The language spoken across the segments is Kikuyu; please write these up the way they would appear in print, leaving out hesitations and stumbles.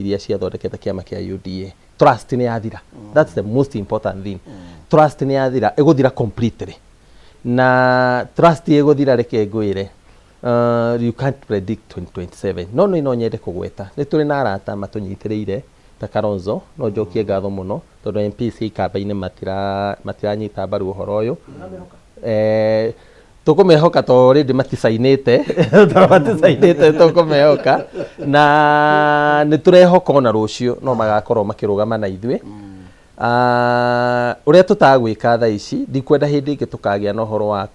Iria ciathondekete kĩama kĩa UDA, trust nĩ yathira. That's the most important thing. Trust nĩ yathira, ĩgũthira completely. Na trust ĩgũthira, reke ngwĩre, you can't predict 2027. No nĩ no nyende kũgweta nĩ tũrĩ na arata matũnyitĩrĩire ta Kalonzo. No njokie ngatho mũno tondũ MP cia ikamba-inĩ matiranyita mbaru ũhoro ũyũ. Tũkũmehoka to already maticainĩte, to maticainĩte, tũkũmehoka na nĩ tũrehoka ona rũciũ no magakorwo makĩrũgama na ithuĩ. Ũrĩa tũtagwĩka thaa ici, ndikwenda hĩndĩ ĩngĩ tũkagĩa na ũhoro wa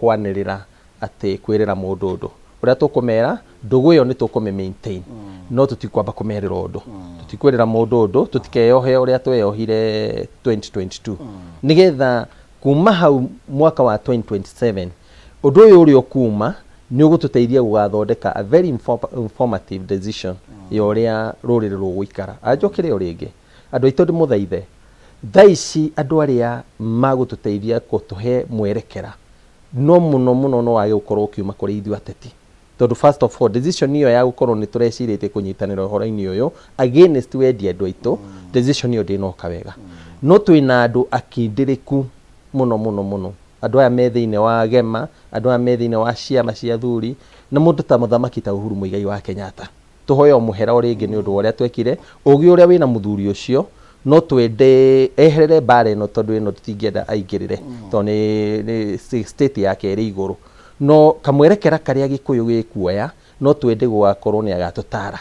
kwanĩrĩra atĩ kwĩrĩra mũndũ ũndũ. Ũrĩa tũkũmera, ndũgũ ĩyo nĩ tũkũmĩ maintain, no tũtikwamba kũmerĩra ũndũ, tũtikwĩrĩra mũndũ ũndũ, tũtikeyohe ũrĩa tweyohire 2022, nĩgetha kuma hau mwaka wa 2027 ũndũ ũyũ ũrĩa ũkuma nĩ ũgũtũteithia gũgathondeka a very informative decision ya ũrĩa rũrĩrĩ rũgũikara. Anjokere o rĩngĩ, andũ aitũ, ndĩmũthaithe, thaa ici andũ arĩa magũtũteithia gũtũhe mwerekera no mũno mũno no wage gũkorwo ũkiuma kũrĩ ithuĩ ateti, tondũ first of all, decision ĩyo ya gũkorwo nĩ tũrecirĩtie kũnyitanĩra ũhoro-inĩ ũyũ against wendi andũ aitũ, decision ĩyo ndĩnoka wega. No twĩna andũ akindĩrĩku mũno mũno mũno, andũ aya me thĩinĩ wa gema, andũ aya me thĩinĩ wa ciama cia athuri, na mũndũ ta mũthamaki ta Uhuru Muigai wa Kenyatta. Tũhoe o mũhera o rĩngĩ nĩ ũndũ wa ũrĩa twekire. Ũgĩ ũrĩa wĩna mũthuri ũcio, no twende eherere mbara ĩno, tondũ ĩno tũtingĩenda aingĩrĩre, tondũ nĩ state yake ĩrĩ igũrũ. No kamwerekera karĩa Gĩkũyũ gĩkuoya, no twende gũgakorwo nĩ agatũtara,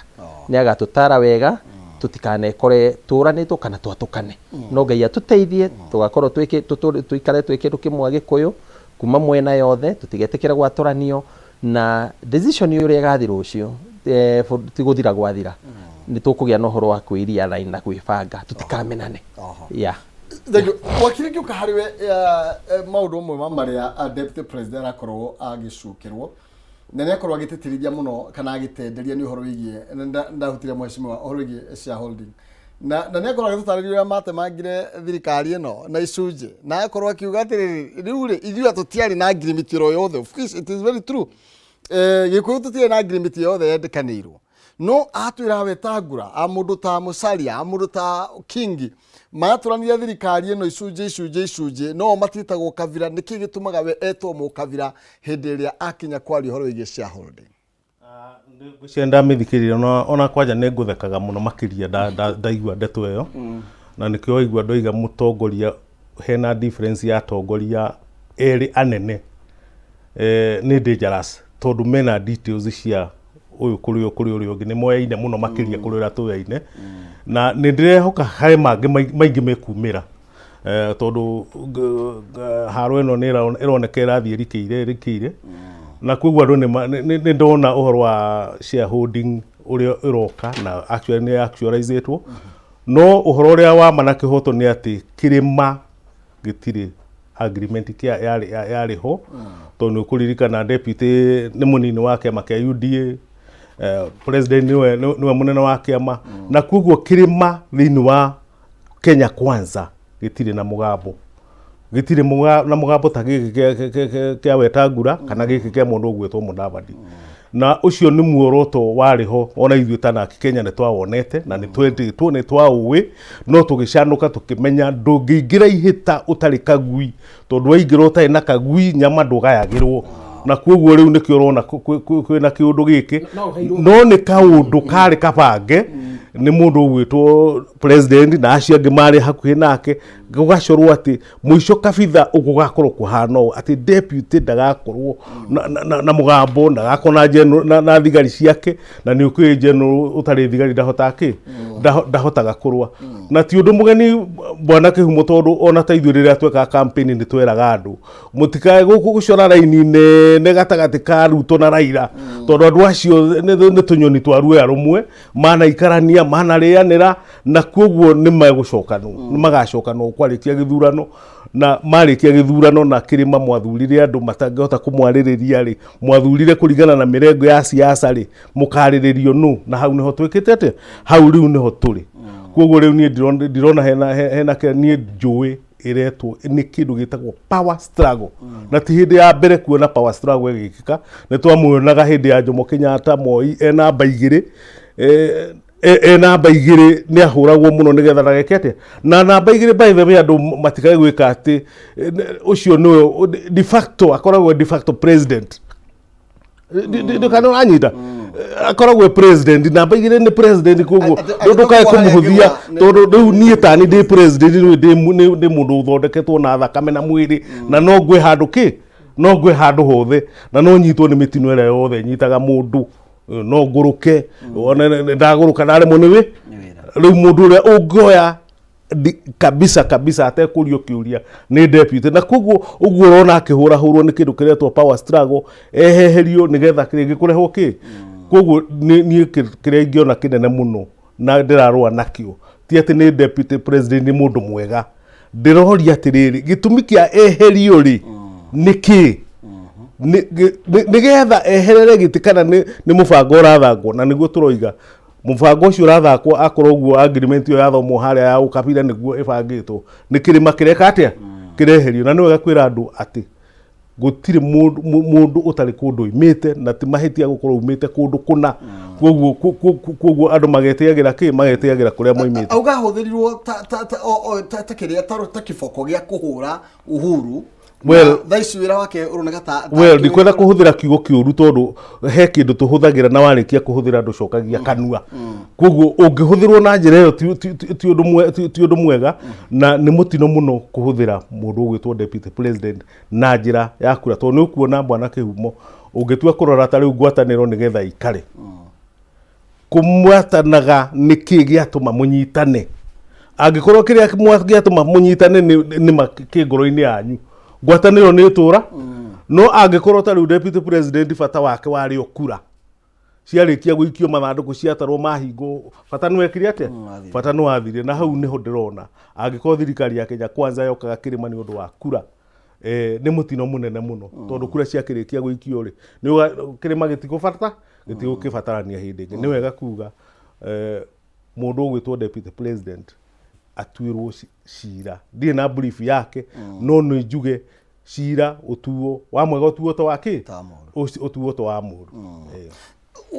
nĩ agatũtara wega, tũtikanekore tũranĩtwo kana twatũkane. No Ngai atũteithie tũgakorwo tũikare twĩ kĩndũ kĩmwe, Gĩkũyũ kuma mwena yothe, tũtigetĩkĩre gwatũranio. Na decision ũrĩa ĩgathiĩ rũciũ, ti gũthira gwathira, nĩ tũkũgĩa na ũhoro wa kwĩria na kwĩbanga tũtikamenane. Yeah. Thank you. Wakiri, ngĩũka harĩ we, maũndũ amwe ma marĩa deputy president arakorwo agĩcukĩrwo na nĩ akorwo agĩtĩtĩrithia mũno kana agĩtenderia nĩ ũhoro wĩgiĩ na ndahutire mheshimiwa ũhoro wĩgiĩ shareholding, na nĩ akorwo agĩtũtarĩria ũrĩa matemangire thirikari ĩno na icunjĩ, na akorwo akiuga atĩrĩrĩ, rĩu rĩ, ithuĩ tũtiarĩ na agreement ĩro yothe. Of course it is very true, Gĩkũyũ tũtirĩ na agreement yothe yendĩkanĩirwo, no atwĩra Wetangula, a mũndũ ta Musalia, a mũndũ ta Kingi maratũrania thirikari ĩno icunjĩ icunjĩ icunjĩ, no matiĩtagwo kabira. Nĩkĩ gĩtũmaga we etwo mũkabira hĩndĩ ĩrĩa akinya kwaria ũhoro wĩgiĩ shareholding? Ngwĩciria ndamĩthikĩrĩria ona kwanja nĩ ngũthekaga mũno makĩria ndaigua ndeto ĩyo, na nĩkĩo waigua ndoiga mũtongoria hena difference ya atongoria erĩ anene, nĩ dangerous tondũ mena details cia ũyũ kũrĩ ũyũ kũrĩ ũrĩa ũngĩ, nĩ moyaine mũno makĩria kũrĩ ũrĩa tũyaine. Na nĩ ndĩrehoka harĩ mangĩ maingĩ mekumĩra, tondũ haro ĩno nĩ ĩroneka ĩrathiĩ ĩrikĩire ĩrikĩire, na koguo andũ nĩ ndona ũhoro wa shareholding ũrĩa ĩroka na actually nĩ actualizĩtwo. No ũhoro ũrĩa wa ma na kĩhoto nĩ atĩ kĩrĩma gĩtirĩ agreement kĩa yarĩ ho, tondũ nĩ ũkũririkana deputy nĩ mũnini wa kĩama kĩa UDA, president nĩwe mũnene wa kĩama, na koguo kĩrĩma thĩinĩ wa Kenya Kwanza gĩtirĩ na mũgambo, gĩtirĩ na mũgambo ta gĩkĩ kĩa Wetangula kana gĩkĩ kĩa mũndũ ũgwĩtwo Mudavadi. Na ũcio nĩ muoroto warĩ ho, ona ithuĩ ta naki Kenya nĩ twawonete na nĩ twendetwo, nĩ twaũĩ, no tũgĩcanũka tũkĩmenya ndũngĩingĩra ihĩta ũtarĩ kagui, tondũ waingĩra ũtarĩ na kagui nyama ndũgayagĩrwo. Na koguo rĩu nĩkĩo ũrona kwĩna kĩũndũ gĩkĩ. No ũheirwo. No nĩ kaũndũ karĩ kabange nĩ mũndũ ũgwĩtwo president na acio angĩ marĩ hakuhĩ nake, gũgacorwo atĩ mũico kabitha gũgakorwo kũhana ũũ, atĩ deputy ndagakorwo na mũgambo, ndagakorwo na general, na thigari ciake. Na nĩ ũkĩũĩ general ũtarĩ thigari ndahotaga kĩ ndahotaga kũrũa. Na ti ũndũ mũgeni, bwana Kĩhumo, tondũ ona ta ithuĩ rĩrĩa twekaga campaign nĩ tweraga andũ mũtikae gũcora raini nene gatagatĩ ka Ruto na Raila, tondũ andũ acio nĩ tũnyoni twa ruoya rũmwe, manaikarania, manarĩanĩra, na koguo nĩ megũcokanwo, nĩ magacokanwo kwarĩkia gĩthurano. Na marĩkia gĩthurano na kĩrĩma mwathurire andũ matangĩhota kũmwarĩrĩria rĩ, mwathurire kũringana na mĩrengo ya siasa rĩ, mũkarĩrĩrio nũ? Na hau nĩho twĩkĩte atĩa? Hau rĩu nĩho tũrĩ. Koguo rĩu niĩ ndirona hena niĩ njũĩ ĩretwo nĩ kĩndũ gĩtagwo power struggle, na ti hĩndĩ ya mbere kuona power struggle ĩgĩkĩka. Nĩ twamuonaga hĩndĩ ya Jomo Kenyatta, Moi e namba 2. E namba 2 nĩ ahũragwo mũno nĩgetha ndageke atĩa. Na namba 2, by the way, andũ matikae gwĩka atĩ ũcio nĩwe de facto akoragwo de facto president. Ndũkana ũranyita, akoragwo e president, namba 2 nĩ president. Koguo ndũkae kũmũhũthia, tondũ rĩu niĩ tani ndĩ president, rĩu ndĩ mũndũ ũthondeketwo na thakame na mwĩrĩ, na no ngwe handũ kĩ, no ngwe handũ hothe, na no nyitwo nĩ mĩtino ĩrĩa yothe nyitaga mũndũ, no ngũrũke one ndagũrũka ndaremwo nĩ wĩ rĩu mũndũ ũrĩa ũngĩoya kabisa kabisa atekũrio kĩũria nĩ deputy. Na koguo ũguo ũrona akĩhũrahũrwo nĩ kĩndũ kĩretwo power struggle, eheherio nĩgetha rĩngĩ kũrehwo kĩ. Koguo niĩ kĩrĩa ingĩona kĩnene mũno na ndĩrarũa nakĩo ti atĩ nĩ deputy president nĩ mũndũ mwega. Ndĩroria atĩrĩrĩ, gĩtũmi kĩa eherio rĩ nĩ kĩ? Nĩgetha eherere gĩtĩ kana nĩ mũbango ũrathakwo? Na nĩguo tũroiga mũbango ũcio ũrathakwo, akorwo ũguo agreement ĩyo yathomwo harĩa ya ũkabira nĩguo ĩbangĩtwo, nĩ kĩrĩma kĩreka atĩa, kĩreherio. Na nĩ wega kwĩra andũ atĩ gũtirĩ mũndũ ũtarĩ kũndũ oimĩte, na ti mahĩtia gũkorwo umĩte kũndũ kũna. Koguo andũ magetĩagĩra kĩ, magetĩagĩra kũrĩa moimĩte. Auga ahũthĩrirwo ta kĩrĩa ta kĩboko gĩa kũhũra Uhuru. Well, Na thaa ici wĩra wake ũroneka ta well, ndikwenda kũhũthĩra kiugo kĩũru, tondũ he kĩndũ tũhũthagĩra na warĩkia kũhũthĩra ndũcokagia kanua. Koguo ũngĩhũthĩrwo na njĩra ĩyo ti ũndũ mwega, na nĩ mũtino mũno kũhũthĩra mũndũ ũgwĩtwo deputy president na njĩra ya kura, tondũ nĩ ũkuona bwana Kĩhumo ũngĩtua kũrora ta rĩu ngwatanĩro nĩgetha ikare kũmwatanaga nĩ kĩ gĩatũma mũnyitane. Angĩkorwo kĩrĩa gĩatũma mũnyitane nĩ ma kĩ ngoro-inĩ yanyu, ngwatanĩro nĩ ĩtũra. No angĩkorwo ta rĩu deputy president bata wake warĩ o kura ciarĩkia gũikio mathandũkũ, ciatarwo, mahingwo, bata nĩ wekire atĩa? Bata nĩ wathire. Na hau nĩho ndĩrona angĩkorwo thirikari ya Kenya Kwanza yokaga kĩrĩma nĩ ũndũ wa kura, nĩ mũtino mũnene mũno, tondũ kura ciakĩrĩkia gũikio rĩ, kĩrĩma gĩtigũbata, gĩtigũkĩbatarania hĩndĩ ĩngĩ. Nĩ wega kuga mũndũ ũgwĩtwo deputy president atuĩrwo cira. Ndirĩ na brief yake, no nĩ njuge cira ũtuo wa mwega, ũtuo ta wa kĩ? Ta mũru. Ũtuo ta wa mũru.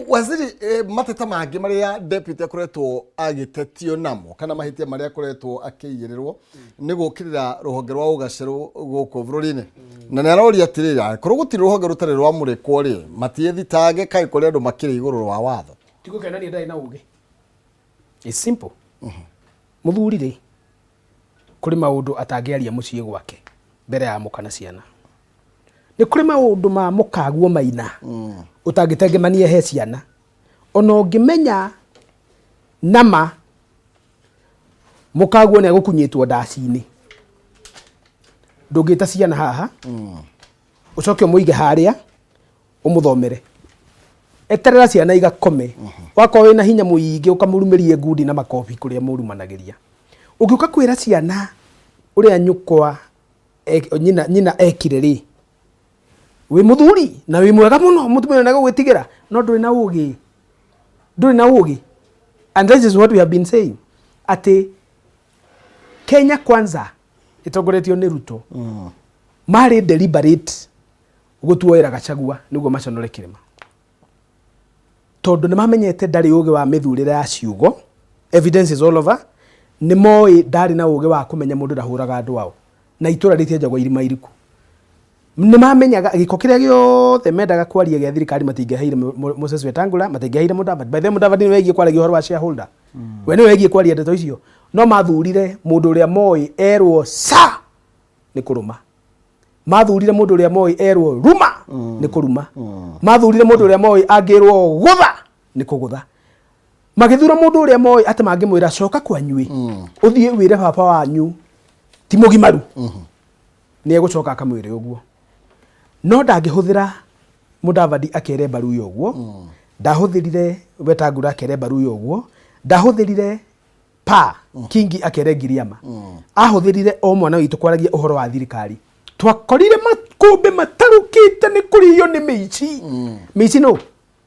Waziri, mateta mangĩ marĩa deputy akoretwo agĩtetio namo kana mahĩtia marĩa akoretwo akĩigĩrĩrwo nĩ gũkĩrĩra rũhonge rwa ũgacerũ gũkũ bũrũri-inĩ, na nĩ aroria atĩrĩrĩ, angĩkorwo gũtirĩ rũhonge rũtarĩ rwamũrĩkwo rĩ, matiĩthitange kaĩ kũrĩ andũ makĩrĩ igũrũ rwa watho? Tigũkenania ndarĩ na ũgĩ. It's simple. Mũthuri rĩ, kũrĩ maũndũ atangĩaria mũciĩ gwake mbere ya mũka na ciana. Nĩ kũrĩ maũndũ ma mũkaguo maina ũtangĩtengemania he ciana, ona ũngĩmenya nama mũkaguo nĩ agũkunyĩtwo ndaci-inĩ. Ndũngĩta ciana haha ũcoke ũmũige harĩa ũmũthomere. Eterera ciana igakome. Wakorwo wĩna hinya mũingĩ, ũkamũrumĩrie ngundi na makobi kũrĩa mũrumanagĩria. Ũngĩũka kwĩra ciana ũrĩa nyũkwa nyina ekire rĩ, wĩ mũthuri na wĩ mwega mũno, mũtumia ũyũ nĩegũgwĩtigĩra, no ndũrĩ na ũgĩ, ndũrĩ na ũgĩ. And this is what we have been saying, atĩ Kenya Kwanza ĩtongoretio nĩ Ruto marĩ deliberate gũtuoera Gachagua nĩguo maconore kĩrĩma, tondũ nĩ mamenyete ndarĩ ũgĩ wa mĩthurĩre ya ciugo. Evidence is all over. Nĩ moĩ ndarĩ na ũgĩ wa kũmenya mũndũ ndahũraga andũ ao na itũra rĩtienjagwo irima iriku. Nĩ mamenyaga gĩko kĩrĩa gĩothe mendaga kwaria gĩa thirikari matingĩaheire Moses Wetangula, matingĩaheire Mudavadi. By the way, Mudavadi nĩwe wegiĩ kwaragia ũhoro wa shareholder, we nĩwe wegiĩ kwaria ndeto icio. No mathurire mũndũ ũrĩa moĩ erwo sa nĩ kũrũma, mathurire mũndũ ũrĩa moĩ erwo ruma nĩ kũruma, mathurire mũndũ ũrĩa moĩ angĩrwo gũtha nĩ kũgũtha. Magĩthura mũndũ ũrĩa moĩ atĩ mangĩmwĩra coka kwanyuĩ ũthiĩ wĩre baba wanyu ti mũgimaru, nĩ egũcoka akamwĩre ũguo. No ndangĩhũthĩra Mudavadi akere Mbaruya ũguo, ndahũthĩrire Wetangula akere Mbaruya ũguo, ndahũthĩrire pa Kingi akere Ngiriama. Ahũthĩrire o mwana witũ kwaragia ũhoro wa thirikari. Twakorire makũmbĩ matarũkĩte nĩ kũrĩo nĩ mĩici. Mĩici nũ?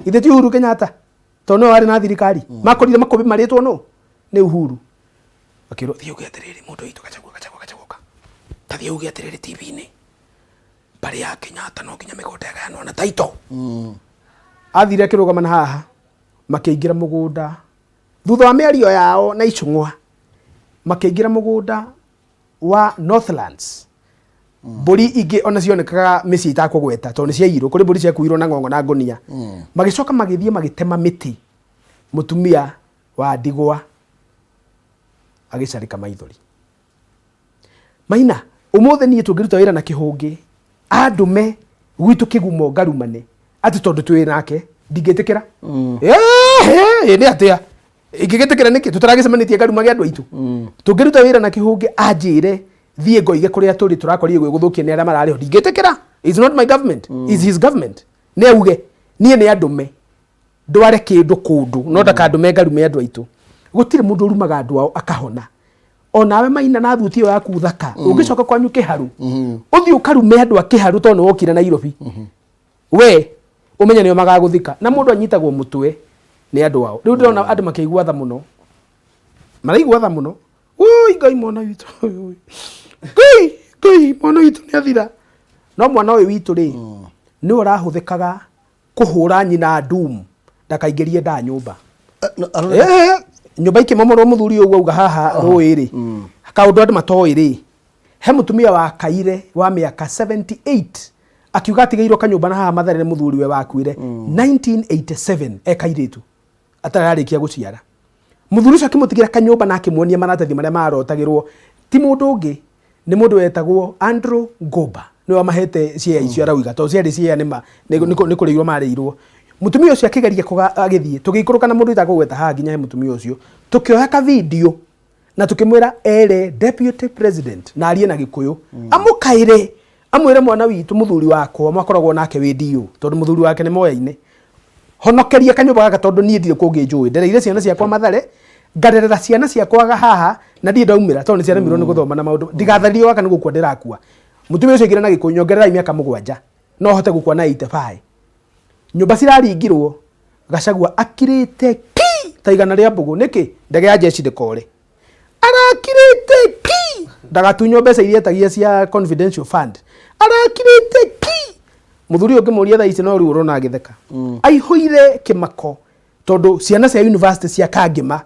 Ithe ti Uhuru Kenyatta, tondũ nĩwe warĩ na thirikari. Makorire makũmbĩ marĩtwo nũ? Nĩ Uhuru. Akĩrwo, thiĩ uge atĩrĩrĩ, mũndũ witũ Gachagua, Gachagua, Gachagua, ta thiĩ uge atĩrĩrĩ TV-inĩ, mbarĩ ya Kenyatta no nginya mĩgũnda ĩgayanwo na taito. Athire akĩrũgama na haha, makĩingĩra mũgũnda. Thutha wa mĩario yao na Ichung'wa, makĩingĩra mũgũnda wa Northlands. Mbũri ingĩ ona cionekaga mĩciĩ itakũgweta tondũ nĩ ciaiyirwo, kũrĩ mbũri ciakuirwo na ng'ong'o na ngũnia. Magĩcoka magĩthiĩ magĩtema mĩtĩ, mũtumia wa ndigwa agĩcarĩka maithori. Maina, ũmũthĩ niĩ tũngĩruta wĩra na kĩhũngĩ, andũme gwitũ kĩgumo ngarumane, atĩ tondũ twĩ nake, ndingĩtĩkĩra. Ĩĩ, nĩ atĩa? Ingĩgĩtĩkĩra nĩkĩ? Tũtaragĩcemanĩtie ngarumage andũ aitũ. Tũngĩruta wĩra na kĩhũngĩ, anjĩre thiĩ ngoige kũrĩa tũrĩ tũrakorire gwĩ gũthũkie nĩ arĩa mararĩ ho, ndingĩtĩkĩra. It's not my government, it's his government. Nĩ auge, niĩ nĩ andũme ndware kĩndũ kũndũ, no ndakandũme ngarume andũ aitũ. Gũtirĩ mũndũ ũrumaga andũ ao akahona. Onawe Maina na thuti ĩyo yaku thaka, ũngĩcoka kwanyu Kĩharu, ũthiĩ ũkarume andũ a Kĩharu tondũ nĩ wokire Nairobi, we ũmenye nĩo magagũthika. Na mũndũ anyitagwo mũtwe nĩ andũ ao. Rĩu ndĩrona andũ makĩigua tha mũno, maraigua tha mũno. Oi Ngai, mwana witũ, Ngai, Ngai, mwana witũ nĩ athira. No mwana ũyũ witũ rĩ, nĩwe ũrahũthĩkaga kũhũra nyina ndum ndakaingĩrie nda nyũmba. Nyũmba ikĩmomorwo mũthuri ũguo auga haha rũĩ rĩ, kaũndũ andũ matoĩ rĩ, he mũtumia wakaire wa mĩaka 78 akiuga atigĩirwo kanyũmba na haha Mathare nĩ mũthuri we wakuire 1987 e kairĩtu atarĩ ararĩkia gũciara. Mũthuri ũcio akĩmũtigĩra kanyũmba na akĩmuonia maratathi marĩa marotagĩrwo ti mũndũ ũngĩ, nĩ mũndũ wetagwo Andrew Ngũmba, nĩwe wamahete ciea icio arauga tondũ ciarĩ ciea nĩ kũrĩirwo marĩirwo. Mũtumia ũcio akĩgeria agĩthiĩ, tũgĩikũrũka na mũndũ itakũgweta haha nginya he mũtumia ũcio, tũkĩoya ka video na tũkĩmwĩra ere deputy president na arie na Gĩkũyũ, amũkaĩre amwĩre mwana witũ mũthuri wakwa mwakoragwo nake wĩ DO, tondũ mũthuri wake nĩ moyaine, honokeria kanyũmba gaka tondũ niĩ ndirĩ kũngĩ njũĩ, ndereire ciana ciakwa Mathare, ngarerera ciana ciakwa haha na ndirĩ ndaumĩra tondũ nĩ ciaremirwo nĩ gũthoma na maũndũ, ndigathario gaka nĩ gũkua ndĩrakua. Mũtumia ũcio aingĩra na Gĩkũyũ, nyongererai mĩaka 7 no hote gũkua na 85. Nyũmba ciraringirwo, Gachagua akirĩte ki ta igana rĩa mbũgũ. Nĩkĩ? Ndege ya jeshi ndĩkore. Arakirĩte ki ndagatunywo mbeca iria etagia cia confidential fund. Arakirĩte ki. Mũthuri ũyũ ũngĩmũria thaa ici no rĩu ũrona agĩtheka. Aihũire kĩmako tondũ ciana cia university cia Kangema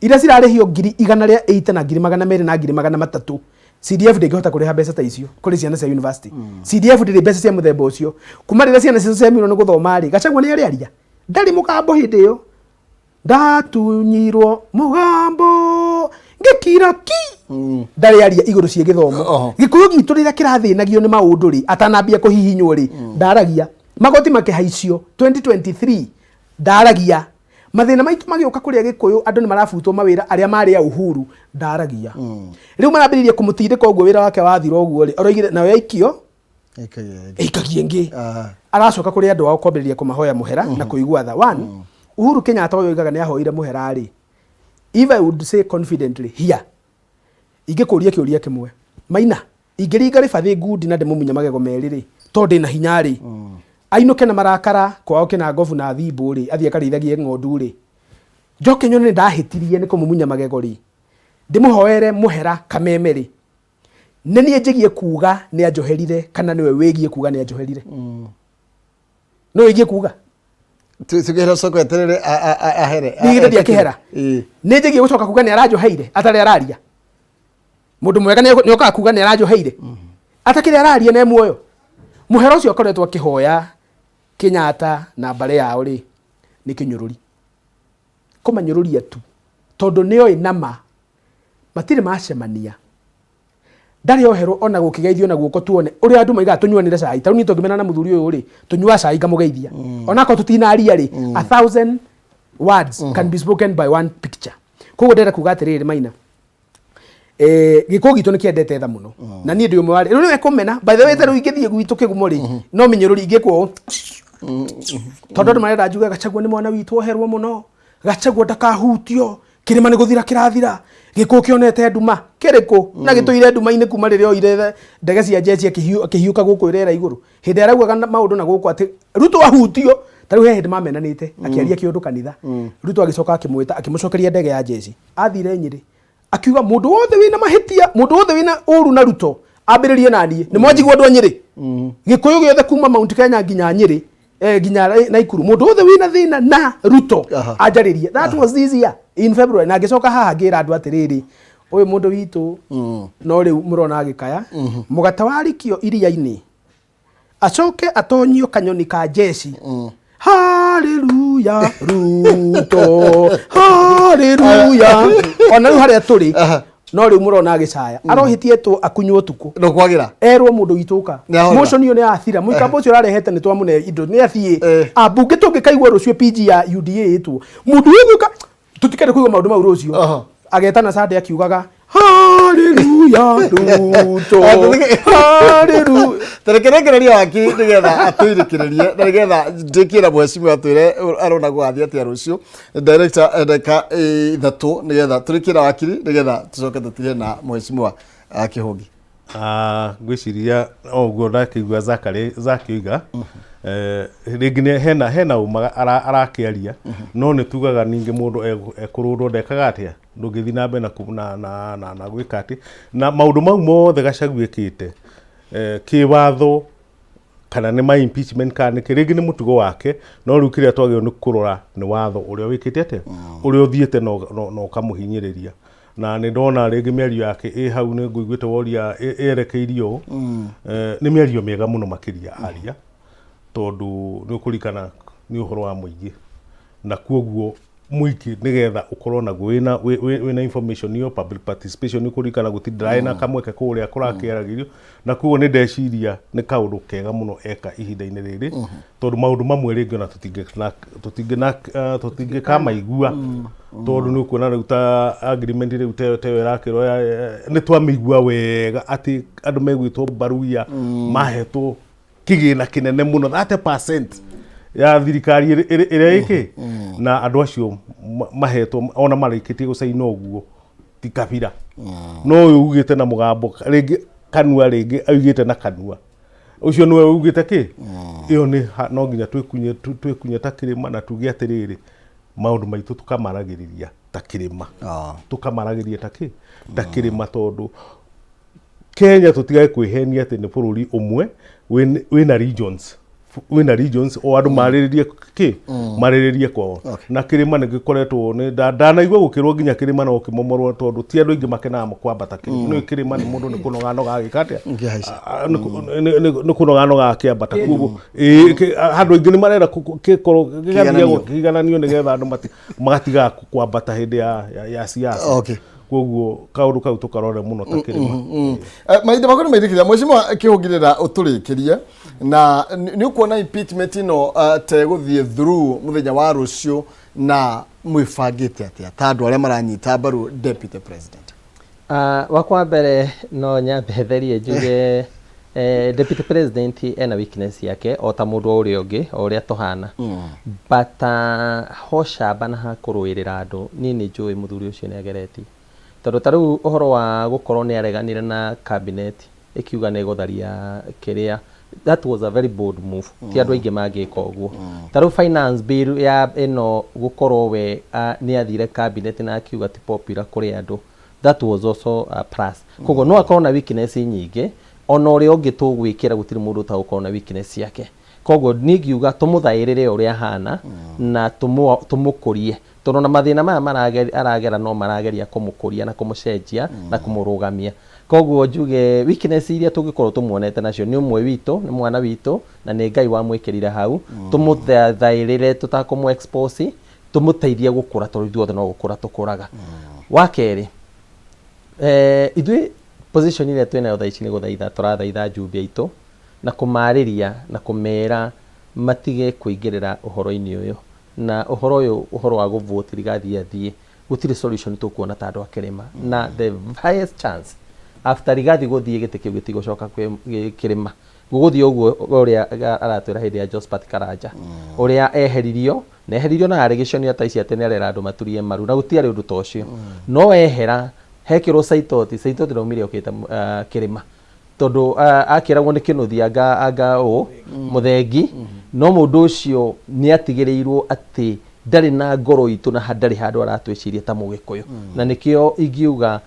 iria cirarĩhio ngiri igana rĩa 80 na ngiri magana merĩ na ngiri magana matatũ, CDF ndĩngĩhota kũrĩha mbeca ta icio kũrĩ ciana cia university. CDF ndĩrĩ mbeca cia mũthemba ũcio. Kuma rĩrĩa ciana cicio ciamirwo nĩ gũthoma rĩ, Gachagua nĩ arĩaria, ndarĩ mũgambo hĩndĩ ĩyo, ndatunyirwo mũgambo ngĩkira ki, ndarĩ aria igũrũ cia gĩthomo. Gĩkũyũ gitũ rĩrĩa kĩrathĩnagio nĩ maũndũ rĩ, atanambia kũhihinywo rĩ, ndaragia. Magoti makĩhaicio 2023 ndaragia. Mathĩna maitũ magĩũka kũrĩa Gĩkũyũ, andũ nĩ marabutwo mawĩra arĩa marĩ a Uhuru, ndaragia. Rĩu marambĩrĩria kũmũtindĩka ũguo, wĩra wake wathira ũguo rĩ, aroigire nayo yaikio ĩikagie ĩngĩ. Aracoka kũrĩ andũ ao kwambĩrĩria kũmahoya mũhera na kũigua tha. One, Uhuru Kenyatta ũyũ oigaga nĩ ahoire mũhera rĩ, if I would say confidently here, ingĩkũria kĩũria kĩmwe, Maina, ingĩringa rĩbathĩ ngundi na ndĩmũmunye magego merĩ rĩ, tondũ ndĩna hinya rĩ, ainũke na marakara kwao Kĩnangobu na Thimbũ rĩ, athiĩ akarĩithagie ng'ondu rĩ, njoke nyone nĩ ndahĩtirie nĩ kũmumunya magego rĩ, ndĩmũhoere mũhera kameme rĩ, nĩ niĩ njĩgie kuga nĩ anjoherire kana nĩwe wĩgie kuga nĩ anjoherire? No wĩgie kuga? Tugĩra coka eterere ahere. Niĩ githĩ ndiakĩhera? Nĩ njĩgie gũcoka kuga nĩ aranjoheire atarĩ araria? Mũndũ mwega nĩ okaga kuga nĩ aranjoheire atakĩrĩ araria na muoyo. Mũhera ũcio akoretwo akĩhoya Kenyatta na mbarĩ yao rĩ, nĩ kĩnyũrũri, kũmanyũrũria tu, tondũ nĩoĩ nama matirĩ macemania, ndarĩ oherwo ona gũkĩgeithio na guoko tuone ũrĩa andũ maigaga tũnyuanĩre cai. Ta rĩu niĩ tũngĩmenana na mũthuri ũyũ rĩ, tũnyuaga cai ngamũgeithia, onakorwo tũtinaria rĩ, 1,000 words can be spoken by one picture. Koguo ndĩrenda kuga atĩrĩrĩ, Maina, gĩkũyũ gitũ nĩ kĩendete tha mũno, na niĩ ndĩ ũmwe wa rĩu nĩwe kũmena. By the way, ta rĩu ingĩthiĩ gwitũ kĩgumo rĩ, no mĩnyũrũri ingĩkwo ũũ, tondũ andũ marenda njuge Gachagua nĩ mwana witũ oherwo mũno, Gachagua ndakahutio, kĩrĩma nĩ gũthira kĩrathira, gĩkũyũ kĩonete nduma kĩrĩkũ na gĩtũire nduma-inĩ kuma rĩrĩa oire ndege cia jeshi akĩhiũka gũkũ rĩera igũrũ, hĩndĩ araugaga maũndũ na gũkũ atĩ Ruto ahutio. Ta rĩu he hĩndĩ mamenanĩte akĩaria kĩũndũ kanitha, Ruto agĩcoka akĩmwĩta akĩmũcokeria ndege ya jeshi. Athire Nyĩrĩ akiuga mũndũ wothe wĩna mahĩtia, mũndũ wothe wĩna ũru na Ruto ambĩrĩrie na niĩ. Nĩ mwanjigua andũ a Nyĩrĩ, Gĩkũyũ gĩothe kuma Mount Kenya nginya Nyĩrĩ. Nginya Naikuru mundu wothe wina thina na Ruto anjarĩrie. That was this year in February, na ngĩcoka haha ngĩra andũ atĩrĩrĩ, ũyũ mũndũ witũ no rĩu mũrona agĩkaya mũgate warikio iria-inĩ, acoke atonyio kanyoni ka jeshi. Haleluya Ruto, haleluya. Ona rĩu harĩa tũrĩ no rĩu mũrona agĩcaya, arohĩtie akunywo ũtukũ. Ndũkwagĩra. Erwo mũndũ witũ ũka. Nĩ ahorera. Motion ĩyo nĩ yathira, mũikambo ũcio ũrarehete nĩ twamũne indo nĩ athiĩ. Ambunge tũngĩkaigua rũciũ PG ya UDA ĩtwo mũndũ wothe ũka, tũtikende kũigua maũndũ mau rũciũ. Agetana Sunday akiugaga haleluya Ruto, haleluya. Tarekerekereria wakiri nigetha atũirĩkĩrĩrie na nigetha ndĩkie na mheshimiwa atwĩre arona gũgathiĩ atĩa rũciũ. Director, ndagĩka 3 nigetha tũrĩkie na wakiri, nigetha tũcoke tũtige na mheshimiwa Kĩhũngi. Ah, ngwĩciria o ũguo ndakĩigua Zakari Zakioiga, rĩngĩ hena ũma arakĩaria, no nĩ tugaga ningĩ mũndũ ekũrũndwo ndekaga atĩa, ndũngĩthiĩ na mbere na na gwĩka atĩ na maũndũ mau mothe Gachagua ĩkĩte, kĩwatho kana nĩ ma impeachment kana nĩ kĩ, rĩngĩ nĩ mũtugo wake, no rĩu kĩrĩa twagĩrĩirwo nĩ kũrora nĩ watho ũrĩa wĩkĩte atĩa, ũrĩa ũthiĩte na ũkamũhinyĩrĩria. Na nĩ ndona rĩngĩ mĩario yake ĩ hau, nĩ ngũiguĩte woria ĩerekeirio ũũ. Nĩ mĩario mĩega mũno makĩria aria, tondũ nĩ ũkũririkana nĩ ũhoro wa mũingĩ, na kuoguo mũingĩ nĩgetha ũkorwo naguo wĩna information ĩyo, public participation, nĩ ũkũririkana gũtirĩ ndĩrarĩ na kamweke kũrĩa kũrakĩaragĩrio, na koguo nĩ ndeciria nĩ kaũndũ kega mũno eka ihinda-inĩ rĩrĩ, tondũ maũndũ mamwe rĩngĩ ona tũtingĩkamaigua, tondũ nĩ ũkuona rĩu ta agreement rĩu teyo ĩrakĩrwo nĩ twamĩigua wega atĩ andũ megwĩtwo Baruya mahetwo kĩgĩna kĩnene mũno, 30% ya thirikari ĩrĩa ĩkĩ, na andũ acio mahetwo ona marĩkĩtie gũcaina ũguo ti kabira, no ũyũ ugĩte na mũgambo rĩngĩ kanua, rĩngĩ augĩte na kanua ũcio nĩwe ugĩte kĩ ĩyo nĩ no nginya twĩkunye twĩkunye ta kĩrĩma na tuge atĩrĩrĩ, maũndũ maitũ tũkamaragĩrĩria ta kĩrĩma, tũkamaragĩria ta kĩ ta kĩrĩma, tondũ Kenya tũtigage kwĩhenia atĩ nĩ bũrũri ũmwe wĩna regions o andũ marĩrĩrie kĩ marĩrĩrie kwao. Na kĩrĩma nĩ gĩkoretwo nĩ ndanaigua gũkĩrwo nginya kĩrĩma no kĩmomorwo, tondũ ti andũ aingĩ makenaga kwambata kĩrĩma. Nĩ kĩrĩma nĩ mũndũ nĩ kũnoga noga agĩka atĩa? Ngĩhaica. Nĩ kũnoga noga akĩambata, koguo andũ aingĩ nĩ marenda kĩkorwo Kĩigananio. gĩgathiagwo kĩigananio nĩgetha andũ magatigaga kwambata hĩndĩ ya siasa. Koguo kaũndũ kau tũkarore mũno ta kĩrĩma. Mahinda makwa nĩ mairĩkĩria, mheshimiwa Kĩhũngirĩra ũtũrĩkĩrie na nĩ ũkuona impeachment ĩno ta ĩgũthiĩ through mũthenya wa rũciũ, na mwĩbangĩte atĩa ta andũ arĩa maranyita mbaru deputy president? Wakwa mbere no nyambe therie njuge deputy president ena weakness yake o ta mũndũ o ũrĩa ũngĩ, o ũrĩa tũhana, but ho camba na ha kũrũĩrĩra andũ, niĩ nĩ njũĩ mũthuri ũcio nĩ ageretie, tondũ ta rĩu ũhoro wa gũkorwo nĩ areganire na cabinet ĩkiuga nĩ ĩgũtharia kĩrĩa, that was a very bold move, ti andũ aingĩ mangĩka ũguo. Ta rĩu finance bill ya ĩno gũkorwo we nĩ athire cabinet na akiuga ti popular kũrĩ andũ, that was also a plus. Koguo no akorwo na weakness nyingĩ ona ũrĩa ũngĩ tũgwĩkĩra, gũtirĩ mũndũ ũtagũkorwo na weakness yake. Koguo niĩ ngiuga tũmũthaĩrĩre ũrĩa ahana na tũmũkũrie, tondũ na mathĩna maya aragera no marageria kũmũkũria na kũmũcenjia na kũmũrũgamia. Koguo njuge weakness iria tũngĩkorwo tũmuonete nacio, nĩ ũmwe witũ, nĩ mwana witũ na nĩ Ngai wamwĩkĩrire hau, tũmũthaĩrĩre tũtakũmũ expose, tũmũteithie gũkũra, tondũ ithuothe no gũkũra tũkũraga. Wa kerĩ, ithuĩ position ĩrĩa twĩnayo thaa ici nĩ gũthaitha tũrathaitha njumbe aitũ na kũmarĩria na kũmera matige kũingĩrĩra ũhoro-inĩ ũyũ, na ũhoro ũyũ, ũhoro wa gũvote Rigathi athiĩ, gũtirĩ solution tũkuona ta andũ a kĩrĩma, na the highest chance after Rigathi gũthiĩ, gĩtĩ kĩu gĩtigũcoka kwĩ kĩrĩma, gũgũthiĩ ũguo ũrĩa aratwĩra hĩndĩ ya Josephat Karanja, ũrĩa eheririo na eheririo na arĩ gĩconio ta ici atĩ nĩ arera andũ maturie maru, na gũtiarĩ ũndũ ta ũcio, no ehera hekĩrwo Saitoti. Saitoti ndaumire okĩte kĩrĩma, tondũ akĩragwo nĩ Kĩnuthia anga ũ mũthengi, no mũndũ ũcio nĩ atigĩrĩirwo atĩ ndarĩ na ngoro itũ na ndarĩ handũ aratwĩciria ta mũgĩkũyũ, na nĩkĩo ingiuga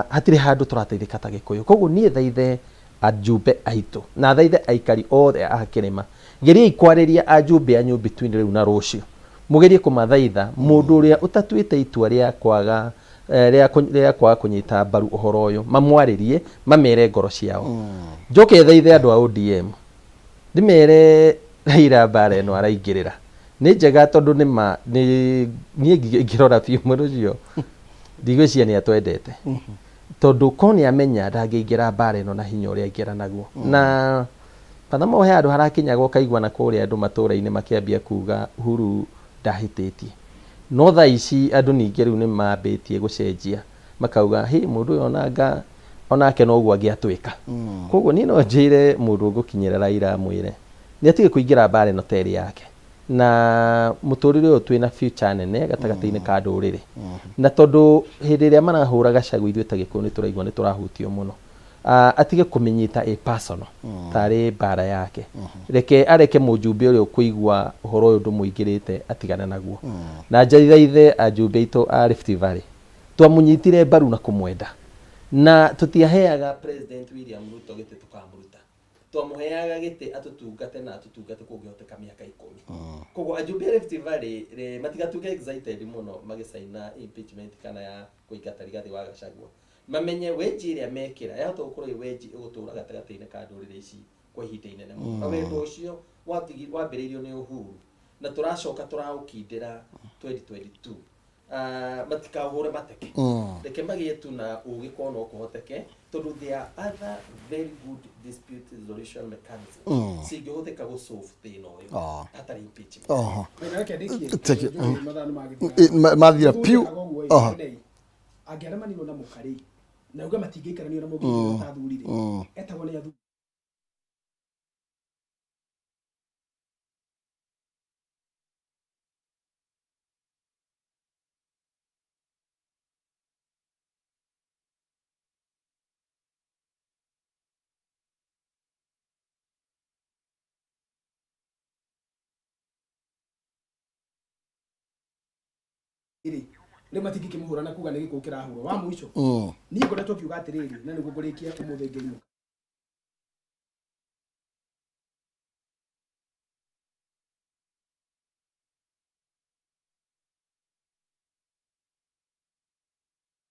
hatirĩ handũ tũrateithĩka ta gĩkũyũ. Koguo niĩ thaithe ajumbe aitũ na thaithe aikari othe a kĩrĩma, Geriai kwarĩria ajumbe anyu between rĩu na rũciũ, mũgerie kũmathaitha mũndũ ũrĩa ũtatuĩte itua rĩa kwaga rĩa kwaga kũnyita mbaru ũhoro ũyũ, mamwarĩrie, mamere ngoro ciao. Njoke thaithe andũ a ODM, ndĩmere Raila mbara ĩno araingĩrĩra nĩ njega, tondũ nĩ ma nĩ niĩ ngĩrora biũ mwena ũcio ndigwĩciria nĩ atwendete, tondũ ko nĩ amenya ndangĩingĩra mbara ĩno na hinya ũrĩa aingĩra naguo. Na Father he handũ harakinyaga ũkaigua na kũrĩa andũ matũra-inĩ makĩambia kuga Uhuru ndahĩtĩtie, no thaa ici andũ ningĩ rĩu nĩ mambĩtie gũcenjia, makauga hĩ, mũndũ ũyũ onanga onake noguo angĩatwĩka. Koguo niĩ no njĩre mũndũ ũgũkinyĩra Raila amwĩre nĩ atige kũingĩra mbara ĩno ta ĩrĩ yake, na mũtũrĩre ũyũ twĩna future nene gatagatĩ-inĩ ka ndũrĩrĩ. Na tondũ hĩndĩ ĩrĩa marahũra Gachagua, ithuĩ ta Gĩkũyũ nĩ tũraigua nĩ tũrahutio mũno. Atige kũmĩnyita ĩ personal tarĩ mbara yake. Reke areke mũjumbe ũrĩa ũkũigua ũhoro ũyũ ndũmũingĩrĩte atigane naguo. Na njaithaithe ajumbe aitũ a Rift Valley, twamũnyitire mbaru na kũmwenda, na tũtiaheaga President William Ruto gĩtĩ tũkamũruta, twamũheaga gĩtĩ atũtungate na atũtungate kũngĩhoteka mĩaka 10. Koguo ajumbe a Rift Valley matigatuĩke excited mũno magĩcaina impeachment kana ya kũingata Rigathĩ wa Gachagua. Mamenye wenji ĩrĩa mekĩra yahota gũkorwo ĩ wenji ĩgũtũra gatagatĩ-inĩ ka ndũrĩrĩ ici kwa ihinda inene mũno. Na wendo ũcio wambĩrĩirio nĩ Uhuru na tũracoka tũraũkindĩra 2022, matikahũre mateke. Reke magĩe tu na ũgĩ korwo no kũhoteke, tondũ there are other very good dispute resolution mechanisms cingĩhũthĩka gũ solve thĩna ũyũ hatarĩ impeachment. Reke ndĩkie. Take it. Njũĩ mathaa nĩ magĩthira. Mathira piũ. Ũguo ũguo, ĩ, angĩaremanirwo na mũkarĩ na uge matingĩikaranio na mũngĩ ta athuri rĩ, etagwo nĩ athuri. Rĩ rĩu matingĩkĩmũhũra na kuga nĩ gĩkũyũ kĩrahũrwo wa mũico. Niĩ ngoretwo ngiuga atĩrĩrĩ, na nĩguo ngũrĩkia ũmũthĩ ngĩinũka.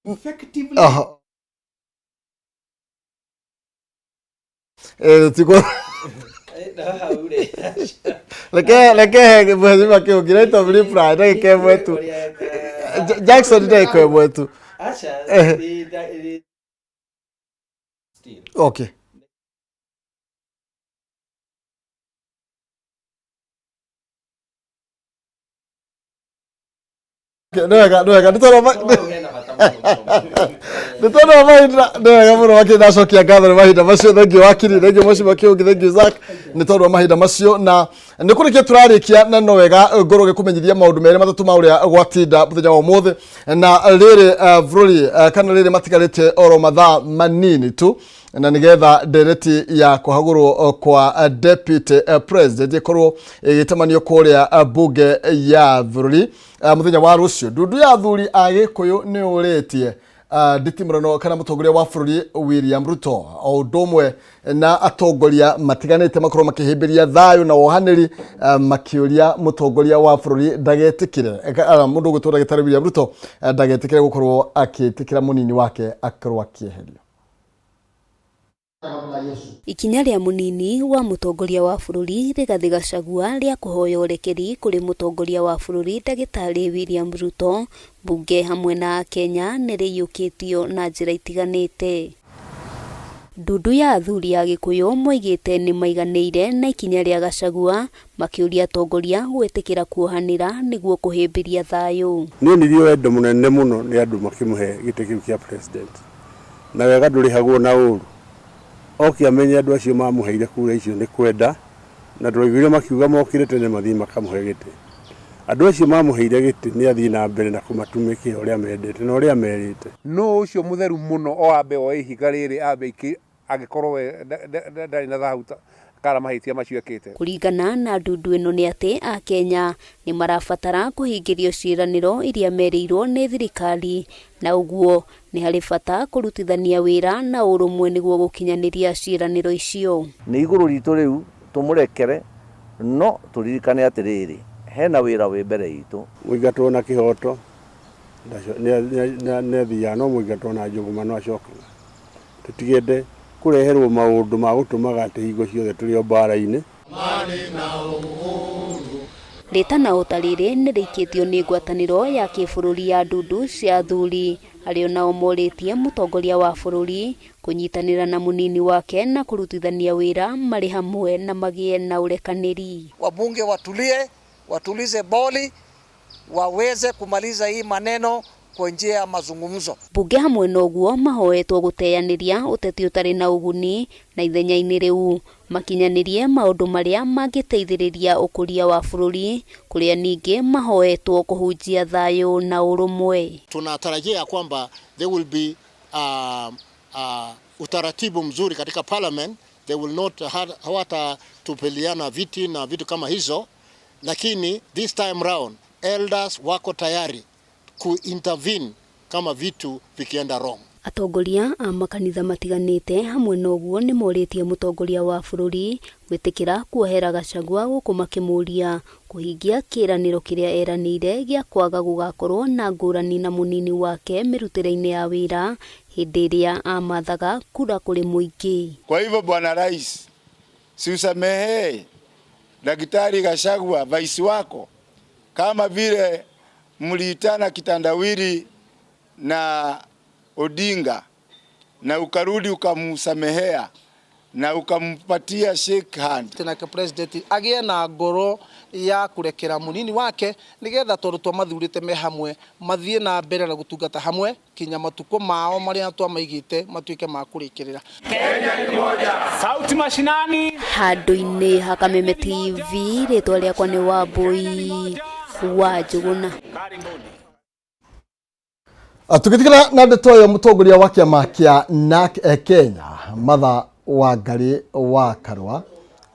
Effectively. Tiko Na hau rĩ, reke he mheshimiwa Kĩũngi right of reply ndagĩka ĩmwe tu. Jackson, ndagĩka ĩmwe tu. Aca. Still. Okay. Nĩ wega, nĩ wega, nĩ tondũ Hau hena bata mũno mũno mũno. Nĩ tondũ wa mahinda. Nĩ wega mũno makĩria, ndacokia ngatho nĩ mahinda macio. Thengiũ wakiri, thengiũ mheshimiwa Kĩũngi, thengiũ Zack, nĩ tondũ wa mahinda macio. Na nĩ kũrĩkia tũrarĩkia, na no wega ngorwo ngĩkũmenyithia maũndũ merĩ matatũ ma ũrĩa gwatinda mũthenya wa ũmũthĩ. Na rĩrĩ bũrũri kana rĩrĩ matigarĩte oro mathaa manini tu na nigetha ndereti ya kũhagũrwo kwa deputy president ĩkorwo ĩgĩtamanio kũrĩa bunge ya bũrũri mũthenya wa rũciũ. Ndundu ya athuri a Gĩkũyũ nĩ ũrĩtie nditimũrano kana mũtongoria wa bũrũri William Ruto o ũndũ ũmwe na atongoria matiganĩte makorwo makĩhĩmbĩria thayũ na wohanĩri, makĩũria mũtongoria wa bũrũri ndagetĩkĩre, mũndũ ũgwĩtwo ndagĩtarĩ William Ruto ndagetĩkĩre gũkorwo akĩtĩkĩra mũnini wake akorwo akĩeherio. Ikinya rĩa mũnini wa mũtongoria wa bũrũri Rigathĩ Gachagua rĩa kũhoya ũrekeri kũrĩ mũtongoria wa bũrũri ndagĩtarĩ William Ruto, mbunge hamwe na akenya nĩ rĩiyũkĩtio na njĩra itiganĩte. Ndundu ya athuri a Gĩkũyũ moigĩte nĩ maiganĩire na ikinya rĩa Gachagua, makĩũria atongoria gwĩtĩkĩra kuohanĩra nĩguo kũhĩmbĩria thayũ. Nĩ onirio wendo mũnene mũno nĩ andũ makĩmũhe gĩtĩ kĩu kĩa president, na wega ndũrĩhagwo na ũru. Oke amenye andũ acio mamũheire kura icio nĩ kwenda, na twaiguire makiuga mokĩre tene mathiĩ makamũhe gĩtĩ. Andũ acio mamũheire gĩtĩ nĩ athiĩ na mbere na kũmatumĩkĩra ũrĩa mendete na ũrĩa merĩte. Nũ ũcio mũtheru mũno o ambe oe ihiga rĩrĩ ambe aikie, angĩkorwo we ndarĩ na thahu kana mahĩtia macio ekĩte. Kũringana na ndundu ĩno nĩ atĩ akenya nĩ marabatara kũhingĩrio ciĩranĩro iria merĩirwo nĩ thirikari, na ũguo nĩ harĩ bata kũrutithania wĩra na ũrũmwe nĩguo gũkinyanĩria ciĩranĩro icio. Nĩ igũrũ ritũ rĩu tũmũrekere. No tũririkane atĩrĩrĩ, hena wĩra wĩ mbere itũ. Mũingatwo na kĩhoto nĩathiaga, no mũingatwo na njũgũma no acokaga. Tũtigende kũreherwo maũndũ ma gũtũmaga atĩ hingo ciothe tũrĩ o mbara-inĩ. Rĩtana o ta rĩrĩ nĩ rĩikĩtio nĩ ngwatanĩro ya kĩbũrũri ya ndundu cia athuri arĩa onao morĩtie mũtongoria wa bũrũri kũnyitanĩra na mũnini wake na kũrutithania wĩra marĩ hamwe na magĩe na ũrekanĩri. Wabunge watulie, watulize boli, waweze kumaliza hii maneno kwa njia ya mazungumzo. Mbunge hamwe na ũguo mahoetwo gũteanĩria ũteti ũtarĩ na ũguni na ithenya-inĩ rĩu makinyanĩrie maũndũ marĩa mangĩteithĩrĩria ũkũria wa bũrũri kũrĩa ningĩ mahoetwo kũhunjia thayũ na ũrũmwe. Tunatarajia kwamba there will be utaratibu mzuri katika parliament. They will not hawatatupiliana viti na vitu kama hizo, lakini this time round elders wako tayari ku-intervene kama vitu vikienda wrong. Atongoria a makanitha matiganĩte hamwe na ũguo nĩ morĩtie mũtongoria wa bũrũri gwĩtĩkĩra kuohera Gachagua gũkũ makĩmũũria kũhingia kĩĩranĩro kĩrĩa eranĩire gĩa kwaga gũgakorwo na ngũrani na mũnini wake mĩrutĩre-inĩ ya wĩra hĩndĩ ĩrĩa amathaga kura kũrĩ mũingĩ. Kwa hivyo Bwana Rais, si usamehe Daktari Gachagua vice wako kama vile mliitana kitandawili na Odinga na ukarudi ukamsamehea na ukampatia shake hand. Nake president agie na ngoro ya kurekera munini wake nigetha tondu twamathurite me hamwe mathie na mbere na gutungata hamwe kinya matuko mao maria twamaigite matuike ma kurikirira. Kenya ni moja. Sauti mashinani. Handu-inĩ ha Kameme TV, rĩtwa rĩakwa nĩ Wambui wa Njũgũna. Tũgĩtigana na ndeto ĩyo, mũtongoria wa kĩama kĩa NARC Kenya Martha Wangari wa Karua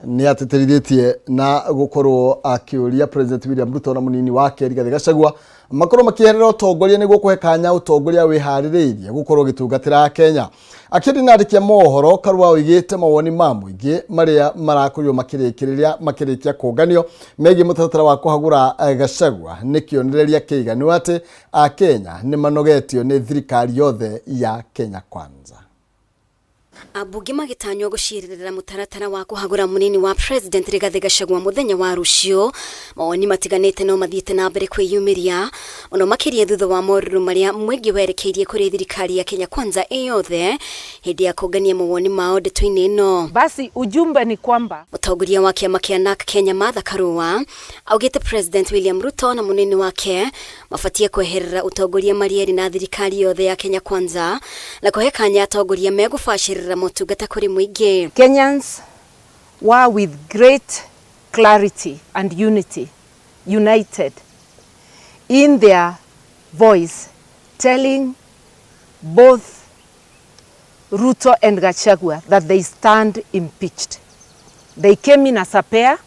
nĩ atĩtĩrithĩtie na gũkorwo akĩũria President William Ruto na mũnini wake Rigathĩ Gachagua makorwo makĩeherera ũtongoria nĩguo kũhe kanya ũtongoria wĩharĩrĩirie gũkorwo ũgĩtungatĩra Kenya. Akĩaria na andĩki a mohoro, Karua oigĩte mawoni ma mũingĩ marĩa marakorirwo makĩrĩkĩrĩria makĩrĩkia kũnganio megiĩ mũtaratara wa kũhagũra Gachagua nĩ kĩonereria kĩiganu atĩ Akenya nĩ manogetio nĩ thirikari yothe ya Kenya Kwanza. Ambunge magĩtanywo gũcirĩrĩra mũtaratara wa kũhagũra mũnini wa President Rigathĩ Gachagua mũthenya wa rũciũ. Mawoni matiganĩte no mathiĩte na mbere kwĩyumĩria mũno makĩria thutha wa morũrũ marĩa mũingĩ werekeirie kũrĩ thirikari ya Kenya Kwanza ĩyothe hĩndĩ ya kũngania mawoni mao ndeto-inĩ ĩno. Basi ujumbe ni kwamba mũtongoria wa kĩama kĩa NARC Kenya Martha Karua augĩte President William Ruto na mũnini wake mabatie kweherera ũtongoria marĩ erĩ na thirikari yothe ya Kenya Kwanza na kũhe kanya atongoria megũbacĩrĩra motungata kũrĩ mũingĩ. Kenyans were with great clarity and unity, united in their voice, telling both Ruto and Gachagua that they stand impeached. They came in as a pair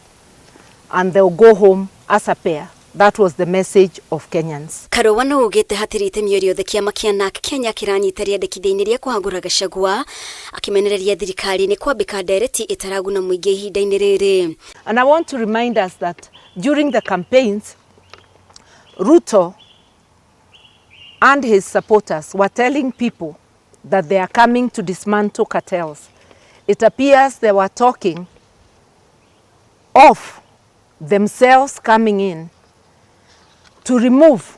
and they'll go home as a pair. That was the message of Kenyans. Karua no ugite hatirĩ itemi o rĩothe kĩama kĩa NARC Kenya kĩranyita rĩandĩkithia-inĩ rĩa kũhagũra Gachagua akĩmenereria thirikari nĩ kwambĩka ndereti ĩtaraguna mũingĩ ihinda-inĩ rĩrĩ. And I want to remind us that during the campaigns, Ruto and his supporters were telling people that they are coming to dismantle cartels. It appears they were talking of themselves coming in to remove,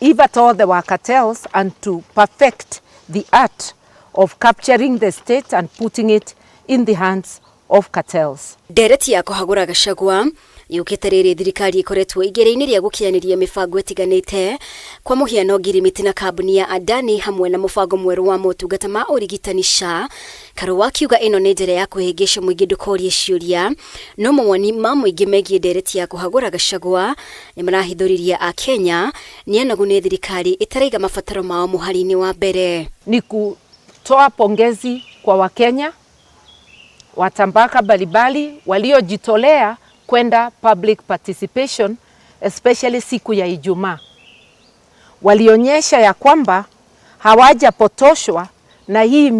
if at all there were cartels, and to perfect the art of capturing the state and putting it in the hands of cartels. Ndereti ya kũhagũra Gachagua yũkĩte rĩrĩ thirikari ĩkoretwo igeria-inĩ rĩa gũkinyanĩria mĩbango ĩtiganĩte, kwa mũhiano ngirimiti na kambuni ya Adani hamwe na mũbango mwerũ wa motungata ma ũrigitani SHA. Karua akiuga ĩno nĩ njĩra ya kũhĩngĩca mũingĩ ndũkorie ciũria, no mawoni ma mũingĩ megiĩ ndereti ya kũhagũra Gachagua nĩ marahithũririe Akenya nĩ anogu nĩ thirikari ĩtaraiga mabataro mao mũhari-inĩ wa mbere. Ni kutoa pongezi kwa Wakenya wa tabaka mbalimbali waliojitolea kwenda public participation, especially siku ya Ijumaa. Walionyesha ya kwamba hawajapotoshwa na hii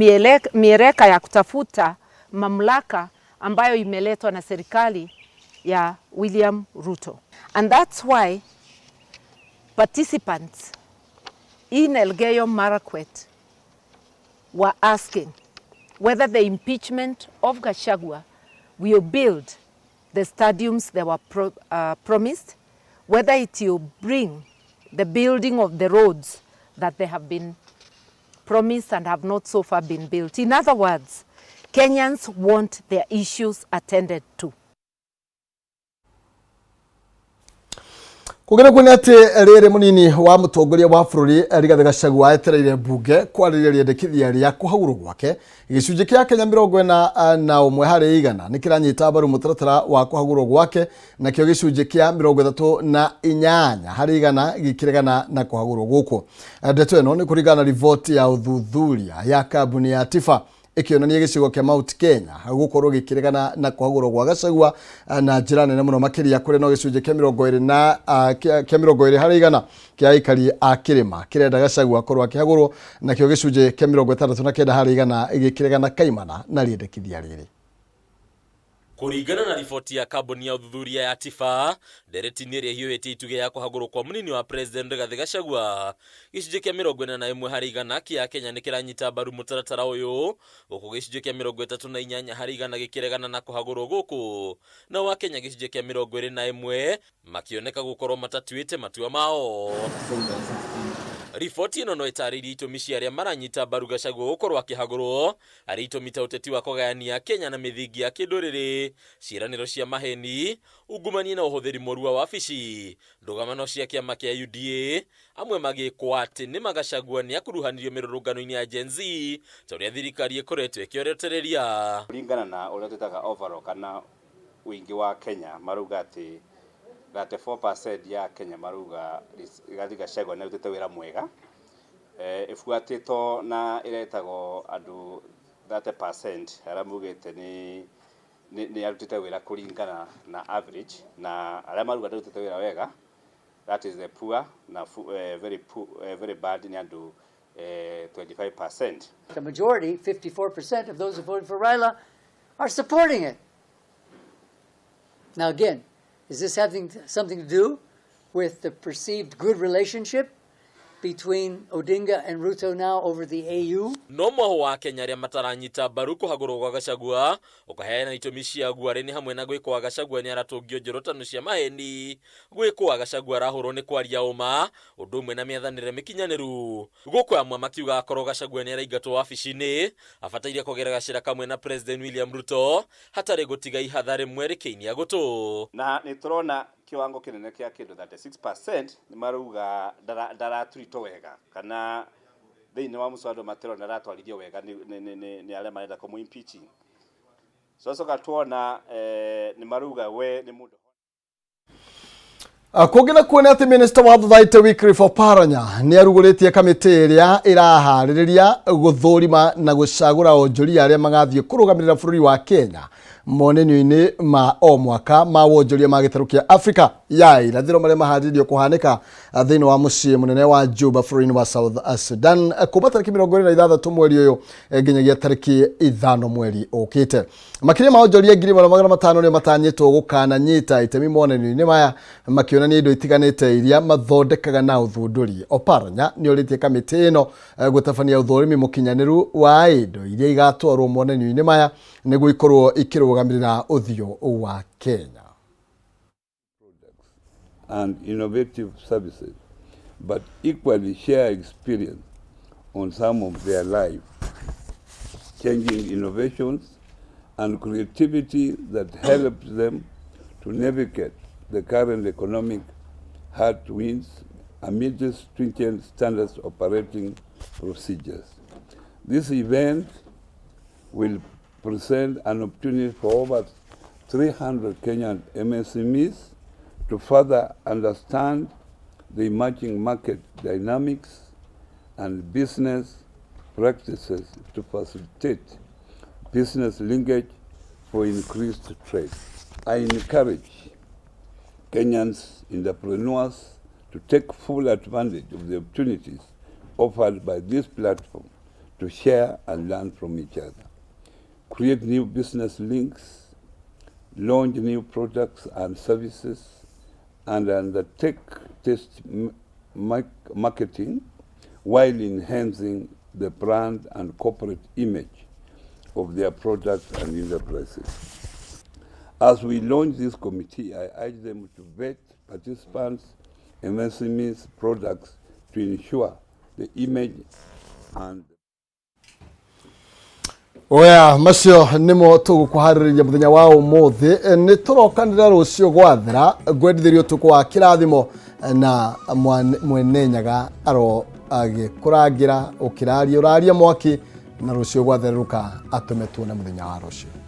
mieleka ya kutafuta mamlaka ambayo imeletwa na serikali ya William Ruto. And that's why participants in Elgeyo Marakwet were asking whether the impeachment of Gachagua will build the stadiums they were promised, whether it will bring the building of the roads that they have been promised and have not so far been built. In other words, Kenyans want their issues attended to. Kũngĩ nakuo nĩ atĩ rĩrĩ mũnini wa mũtongoria wa bũrũri Rigathĩ Gachagua etereire mbunge kwarĩrĩria rĩendekithia rĩa kũhagũrwo gwake. Gĩcunjĩ kĩa Kenya 41 harĩ igana nĩ kĩranyita mbaru mũtaratara wa kũhagũrwo gwake, nakĩo gĩcunjĩ kĩa 38 harĩ igana gĩkĩregana na kũhagũrwo gũkũ. Ndeto ĩno nĩ kũringana na riboti ya ũthuthuria ya kambuni ya Tifa ĩkĩonania gĩcigo kĩa Mount Kenya gũkorwo gĩkĩregana na kũhagũrwo gwa Gachagua na njĩra nene mũno makĩria, kũrĩa no gĩcunjĩ kĩa mĩrongo ĩrĩ na kĩa 20 harĩ igana kĩa aikari a kĩrĩma kĩrenda Gachagua akorwo akĩhagũrwo, nakĩo gĩcunjĩ kĩa 69 harĩ igana gĩkĩregana kaimana na rĩendekithia rĩrĩ. Kũringana na riboti ya kambuni ya ũthuthuria ya Tifa, ndereti-inĩ ĩrĩa ĩhiũhĩtie itugĩ ya kũhagũrwo kwa mũnini wa President Rigathĩ Gachagua, gĩcunjĩ kĩa 41 harĩ igana kĩa Kenya nĩ kĩranyita mbaru mũtaratara ũyũ, gũkũ gĩcunjĩ kĩa 38 harĩ igana gĩkĩregana na kũhagũrwo gũkũ, nao Akenya gĩcunjĩ kĩa 21 makĩoneka gũkorwo matatuĩte matua mao. Riboti ĩno no ĩtarĩirie itũmi cia arĩa maranyita mbaru Gachagua gũkorwo akĩhagũrwo, arĩ itũmi ta ũteti wa kũgayania Kenya na mĩthingi ya kĩndũrĩrĩ, ciĩranĩro cia maheni, ungumania na ũhũthĩri mũru wa wabici, ndũgamano cia kĩama kĩa UDA, amwe magĩkwo atĩ nĩ Gachagua nĩ akuruhanirio mĩrũrũngano-inĩ ya Gen Z ta ũrĩa thirikari ĩkoretwo ĩkĩoretereria. Kũringana na ũrĩa twĩtaga overall kana ũingĩ wa Kenya marauga atĩ 34% ya Kenya marauga Rigathĩ Gachagua nĩ arutĩte wĩra mwega, ĩbuatĩtwo na ĩretagwo andũ 30% arĩa maugĩte nĩ arutĩte wĩra kũringana na average, na arĩa marauga ndarutĩte wĩra wega, that is the poor na very poor, very bad nĩ andũ 25%. The majority, 54% of those who voted for Raila, are supporting it. Now again, is this having something to do with the perceived good relationship between Odinga and Ruto now over the AU? No mwaho wa Kenya arĩa mataranyita mbaru kũhagũrwo gwa Gachagua ũkaheana itũmi ciaguo arĩ nĩ hamwe na gwĩkwo Gachagua nĩ aratũngio njorotano cia maheni, gwĩkwo Gachagua arahũrwo nĩ kwaria ũma, ũndũ ũmwe na mĩathanĩre mĩkinyanĩru. Gũkũ amwe makiuga akorwo Gachagua nĩ araingatwo wabici-inĩ abataire kũgera gacĩra kamwe na President William Ruto hatarĩ gũtiga ihatha rĩmwe rĩkĩinia gũtũ. Na nĩ tũrona kiwango kĩnene kĩa kĩndũ 36% nĩ marauga ndaraturĩtwo wega, kana thĩinĩ wa mũswada matirona aratwarithio wega nĩ arĩa marenda kũmũ impeach. Twacoka tuona nĩ marauga we nĩ mũndũ. Kũngĩ na kuo nĩ atĩ Minister wa Society Wycliffe Oparanya nĩ arugũrĩtie kamĩtĩ ĩrĩa ĩraharĩrĩria gũthũrima na gũcagũra onjoria arĩa magathiĩ kũrũgamĩrĩra bũrũri wa Kenya monanio-inĩ ma o mwaka ma wonjoria ma gĩtarũ kĩa Afrika ya irathĩro marĩa maharĩrĩirio kũhanĩka thĩinĩ wa mũciĩ mũnene wa Juba bũrũri-inĩ wa South Sudan kuma tarĩki 26 mweri ũyũ nginyagia tarĩki 5 mweri ũkĩte. Makĩria ma onjoria 1500 nĩo matanyĩtwo gũkananyita itemi monanio-inĩ maya makĩonania indo itiganĩte iria mathondekaga na ũthundũri. Oparanya nĩ orĩtie kamĩtĩ ĩno gũtabania ũthũrimi mũkinyanĩru wa indo iria igatwarwo monanio-inĩ maya nĩguo ikorwo ikĩrũgamĩrĩra ũthiũ wa Kenya. And innovative services, but equally share experience on some of their life, changing innovations and creativity that helps them to navigate the current economic headwinds amid the stringent standards operating procedures. This event will present an opportunity for over 300 Kenyan MSMEs to further understand the emerging market dynamics and business practices to facilitate business linkage for increased trade. I encourage Kenyans entrepreneurs to take full advantage of the opportunities offered by this platform to share and learn from each other, create new business links, launch new products and services, and undertake test marketing while enhancing the brand and corporate image of their products and enterprises. As we launch this committee, I urge them to vet participants, MSMEs products to ensure the image and Oya macio nĩmo tũgũkũharĩrĩria mũthenya wa ũmũthĩ. Nĩ tũrokanĩra rũciũ gwathera. Ngwendithĩrio ũtukũ wa kĩrathimo na mwene Nyaga aro agĩkũrangĩra ũkĩraria ũraria mwaki na rũciũ gwatherũka atũme tuone mũthenya wa rũciũ.